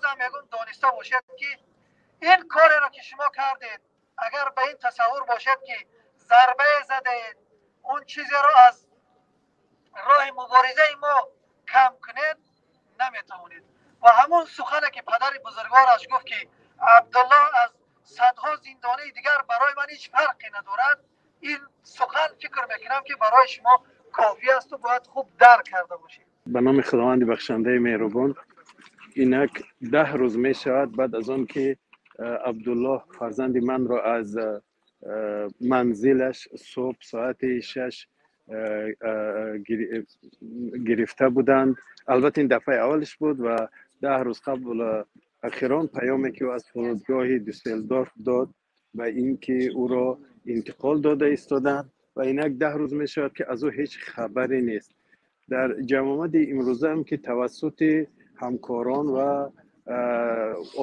Боз ҳам мегӯм, дониста бошед, ки ин кореро, ки шумо кардед, агар ба ин тасаввур бошед, ки зарбае задаед, он чизеро аз роҳи муборизаи мо кам кунед, наметавонед. Ва ҳамон сухане, ки падари бузургвораш гуфт, ки Абдулло аз садҳо зиндонии дигар барои ман ҳеҷ фарқе надорад, ин сухан, фикр мекунам, ки барои шумо кофӣ асту бояд хуб дарк карда бошед. Ба номи Худованди бахшандаи меҳрубон. Инак 10 рӯз мешавад, баъд аз он ки Абдуллоҳ, фарзанди манро, аз манзилаш субҳ соати 6 гирифта буданд. Албатта, ин дафъаи аввалаш буд ва 10 рӯз қабл ахирон паёме, ки ӯ аз фурудгоҳи Дюссельдорф дод, ба ин ки ӯро интиқол дода истоданд. Ва инак 10 рӯз мешавад, ки аз ӯ ҳеҷ хабаре нест. Дар ҷамъомади имрӯзаам, ки тавассути ҳамкорон ва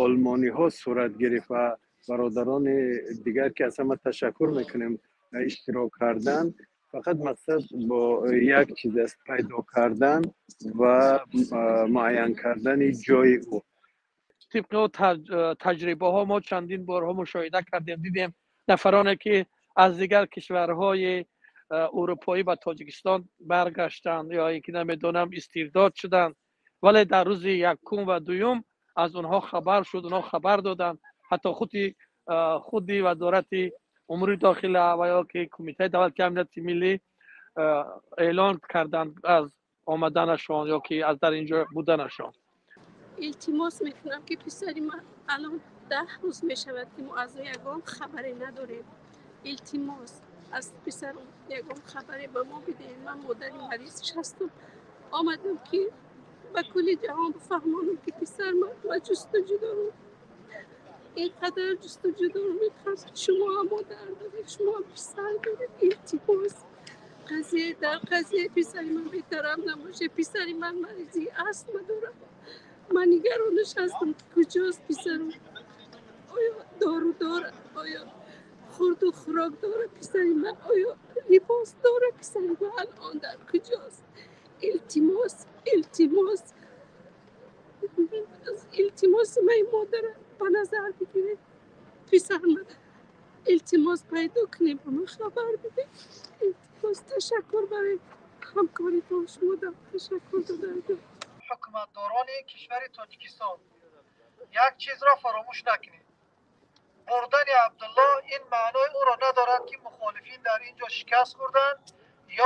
олмониҳо сурат гирифт ва бародарони дигар, ки аз ҳама ташаккур мекунем, иштирок кардан, фақат мақсад бо як чиз аст: пайдо кардан ва муайян кардани ҷои ӯ. Тибқи таҷрибаҳо мо чандин борҳо мушоҳида кардем, дидем, нафароне, ки аз дигар кишварҳои урупоӣ ба Тоҷикистон баргаштанд ё ин ки, намедонам, истирдод шуданд, вале дар рӯзи якум ва дуюм аз онҳо хабар шуд, онҳо хабар доданд. Ҳатто худи Вазорати умури дохила ва ё ки Кумитаи давлати амнияти миллӣ эълон карданд аз омаданашон ё ки аз дар инҷо буданашон. Илтимос мекунам, ки писари ман алон 10 рӯз мешавад, ки мо аз ӯ ягон хабаре надорем. Илтимос, аз писарам ягон хабаре ба мо бидиҳед. Ман модари маризш ҳастам. Омадам, ки ба кулли ҷаҳон бифаҳмонам, ки писар ман ҷустуҷӯ дорам, инқадар ҷустуҷӯ дорам. Инқадар шумо ҳам модар доред, шумо ҳам писар доред. Илтимос, қазия дар қазияи писари ман бетараф набошед. Писари ман маризии астма дорад. Ман нигаронаш ҳастам, ки куҷост писарам, оё дору дорад, оё хӯрду хӯрок дорад писари ман, оё либос дорад писари ман, алон дар куҷост? Илтимос, илтимос, илтимоси ман модара ба назар бигиред. Писарма, илтимос, пайдо кунем, ба ман хабар бидед, илтимос. Ташаккур барои ҳамкоритон. Шумо ташаккур додарҷон. Ҳукуматдорони кишвари Тоҷикистон, як чизро фаромӯш накунед: бурдани Абдулло ин маънои ӯро надорад, ки мухолифин дар ин ҷо шикаст хӯрданд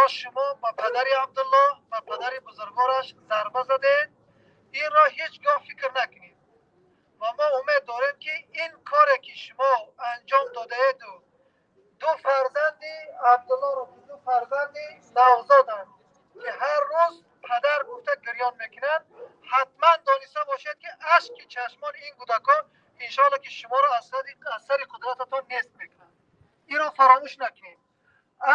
ё шумо ба падари Абдулло, ба падари бузургвораш зарба задед. Инро ҳеҷ гоҳ фикр накунед. Ва мо умед дорем, ки ин коре, ки шумо анҷом додаеду ду фарзанди Абдуллоро, ки ду фарзанди навзоданд, ки ҳар рӯз падар гуфта гирён мекунанд, ҳатман дониста бошед, ки ашки чашмони ин кӯдакон, иншоалло, ки шуморо аз сари қудрататон нест мекунанд. Инро фаромӯш накунед.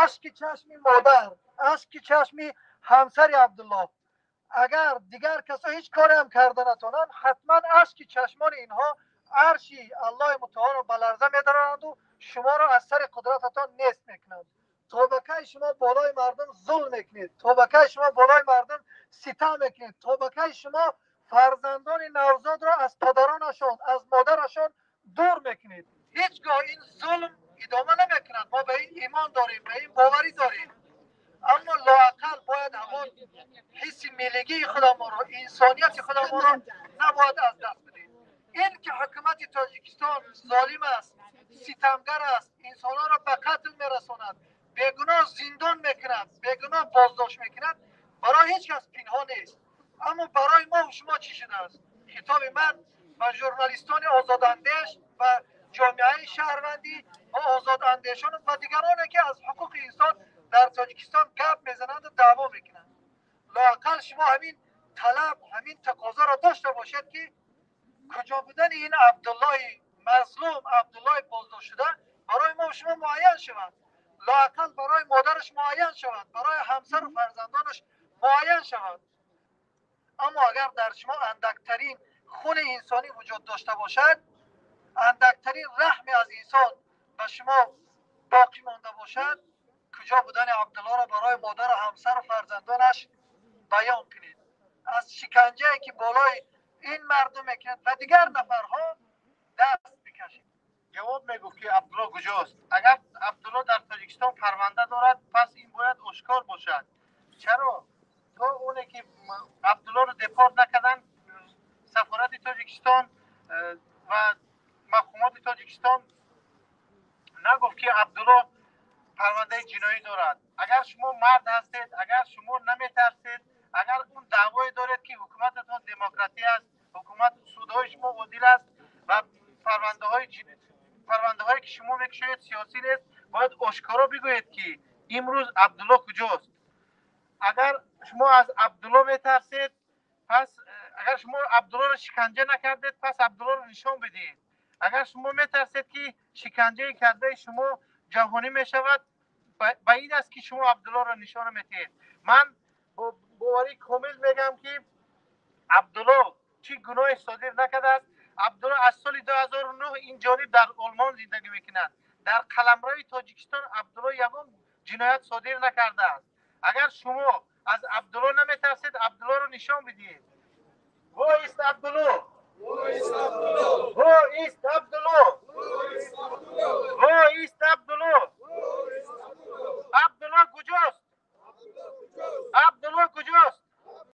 Ашки чашми модар, ашки чашми ҳамсари Абдулло, агар дигар касо ҳеҷ кореам карда натонанд, ҳатман ашки чашмони инҳо арши Аллоҳи мутаолро ба ларза медароранду шуморо аз сари қудрататон нест мекунанд. То ба кай шумо болои мардум зулм мекунед? То ба кай шумо болои мардум ситам мекунед? То ба кай шумо фарзандони навзодро аз падаронашон, аз модарашон дур мекунед? Ҳеҷ гоҳ ин зулм идома намекунад. Мо ба ин имон дорем, ба ин боварӣ дорем, аммо лоақал бояд ҳамон ҳисси миллигии худамонро, инсонияти худамонро набояд аз даст бидем. Ин ки ҳукумати Тоҷикистон золим аст, ситамгар аст, инсонҳоро ба қатл мерасонад, бегуноҳ зиндон мекунад, бегуноҳ боздошт мекунад, барои ҳеҷ кас пинҳон нест. Аммо барои мо шумо чӣ шудааст? Хитоби ман ба журналистони озодандеш ва ҷомеаи шаҳрвандӣ ва озодандешон ва дигароне, ки аз ҳуқуқи инсон дар Тоҷикистон гап мезананду даъво мекунанд: лоақал шумо ҳамин талаб, ҳамин тақозоро дошта бошед, ки куҷо будани ин Абдуллои мазлум, Абдуллои боздоштшуда барои мо шумо муайян шавад, лоақал барои модараш муайян шавад, барои ҳамсару фарзандонаш муайян шавад. Аммо агар дар шумо андактарин хуни инсонӣ вуҷуд дошта бошад, андактарин раҳме аз инсон ба шумо боқӣ монда бошад, куҷо будани Абдуллоро барои модару ҳамсару фарзандонаш баён кунед. Аз шиканҷае, ки болои Ин мардум мекунад ва дигар нафарҳо даст бикашед. Ҷавоб мегуфт, ки Абдулло куҷост. Агар Абдулло дар Тоҷикистон парванда дорад, пас ин бояд ошкор бошад. Чаро то оне ки Абдуллоро депорт накарданд, сафорати Тоҷикистон ва мақомоти Тоҷикистон нагуфт, ки Абдулло парвандаи ҷиноӣ дорад? Агар шумо мард ҳастед, агар шумо наметарсед, агар он даъвое доред, ки ҳукумататон демократӣ аст, ҳукумат судҳои шумо одил аст ва парвандаҳое, ки шумо мекушоед, сиёсӣ нест, бояд ошкоро бигӯед, ки имрӯз Абдулло куҷост. Агар шумо аз Абдулло метарсед, пас агар шумо Абдуллоро шиканҷа накардед, пас Абдуллоро нишон бидиҳед. Агар шумо метарсед, ки шиканҷаи кардаи шумо ҷаҳонӣ мешавад, баид аст, ки шумо Абдуллоро нишон медиҳед. Ман бо боварии комил мегӯям, ки Абдулло чӣ гуноҳе содир накардааст. Абдулло аз соли 2009 ин ҷониб дар Олмон зиндагӣ мекунад. Дар қаламрави Тоҷикистон Абдулло ягон ҷиноят содир накардааст. Агар шумо аз Абдулло наметарсед, Абдуллоро нишон бидиҳед. Wo ist Абдулло? Wo ist Абдулло? Wo